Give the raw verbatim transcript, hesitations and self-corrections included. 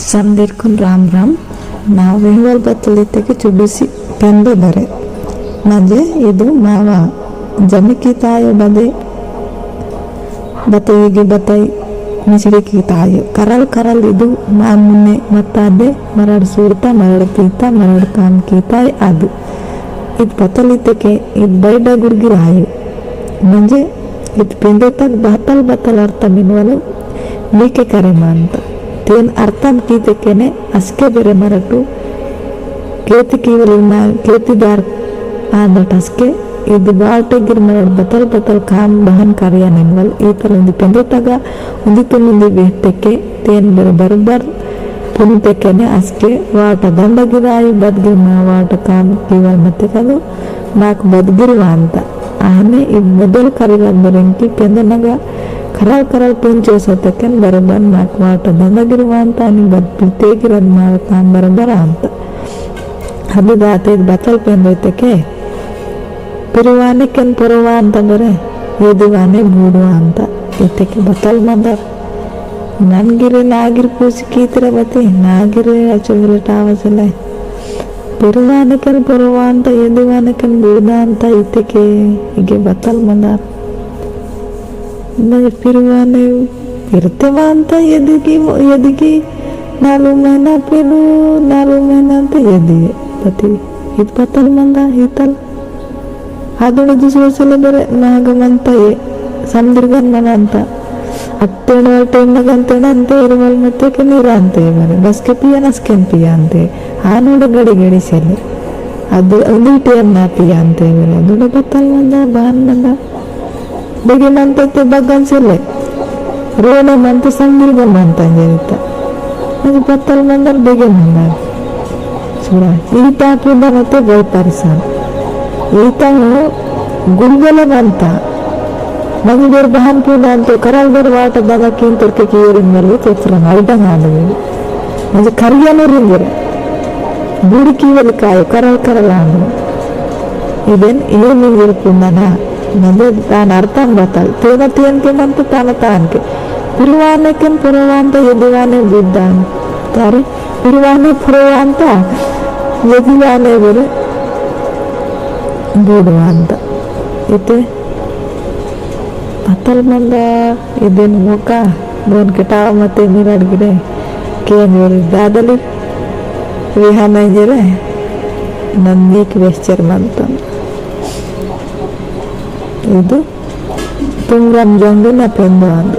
समदिरकुन राम राम। ना वेहवल बतल इत्तेके चुडुसी पेंदो बरे। मंजे इदु मावा जमी कीतायो बदे, बतई गे बतई मिश्री कीतायो। करल करल इदु मामुने मत्तादे मरड़ सूरता, मरड़ पीता, मरड़ काम कीताय आदु। इद बतल इत्तेके इद बैडा गुर्गिरायो। मंजे इद पेंदो तक बतल बतल अर्थ मिनवल मीके करे मानता। तेन अर्थम कीतेकेने असके बेरे मरटू केती कीवल ना केतीदार आंदट असके इद बाटे गिर मरट बतल बतल काम बहन कार्य निनवल ईतल उंदी पेंदो तगा उंदी तुन उंदी बेहतेके तेन बेरे बरोबर पुनतेकेने असके वाटा दंडा गिराई बद गिर मा वाटा काम कीवल मते कदो माक बदगिर वांता। आने इब बदल करिला बरेंकी पेंदो नगा खराल खराल पेंचो सतकेन बरोबर माक वाटा दंदगिर वांता अनि बद पिलते गिरद माल काम बरोबर आंता। हदु दाते इद बतल पेंदो इत्तेके पिरुवाने केन पुरुवांता बरे, येदिवाने बूडवांता। इत्तेके बतल मंदर। ननगिरे नागिर पूसी कीतरे बती, नागिरे अचो बिलटावसले। पिरुवाने केन पुरुवांता, येदिवाने केन बूडांता इत्तेके इगे बतल मंदार। न पिरुवाने पिरते वांता येदिगी, येदिगी नालू महीना पेनु, नालू महीना ते येदिगे। पति इत बतल मंदा, इतल। आदुड़ दुसरो सले बरे नाग मंता ये, समदिरगन मनांता। अत्तेन वाल टेम नगन तेन अंते इरवल मत्ते के नीर अंते बरे। बस के पिया नस केन पिया अंते। आनोड़ गड़ी गड़ी सेले। अद उन्दी टेम ना पिया अंते बरे। अदुड़ बतल मंदा, बान मंदा। बेगे मंता ते बगन सेले। रोने मंता संगिल गन मंता जेरिता। अज बतल मंदर बेगे मंदर। सुरा, ईता पुंदर ते बहुत परेशान। ईता गुलगुला मंता। मंगी बेर बहन पुंदर तो करल बेर वाट दगा किन तुरके की येरिन मलवे तो सुरा माइडा मालवे। मंजे करिया नो रिंगरे। बुड़की वेल कायो करल करल आंदो। इदेन ये मिंगिर पुंदना। मंजे तान अर्थम बतल। तेन तेन के मंता तान तान के। पिरुवाने केन पुरुवांता येदिवाने बुद्धान। तारे पिरुवाने पुरुवांता येदिवाने बरे बुद्धांता। इते पतल मंदा इदेन मोका बोन केटाव मते मिराड गिरे। केन बोले दादली विहाना जेरे नंदीक वेस्चर मंतन। इदु तुंगरम जोंदु ना पेंदो आंदु।